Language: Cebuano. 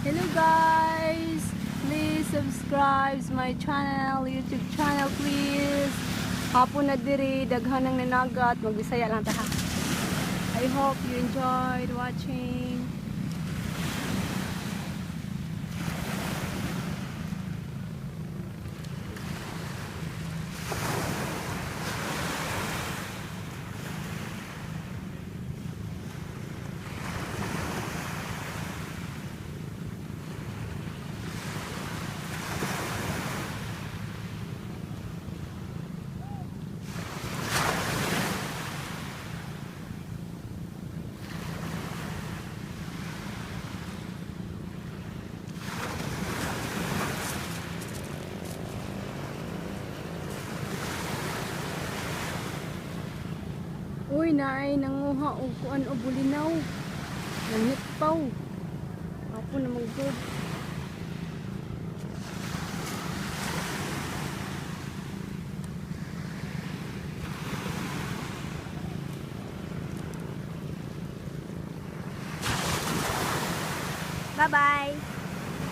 Hello guys! Please subscribe my channel, YouTube channel, please. Hapon na diri, daghan ng nanagat, magbisaya lang ta ha. I hope you enjoyed watching. Uy, naay nanguha og kuan og bulinaw. Nangitpaw. Hapon na magdod. Bye-bye.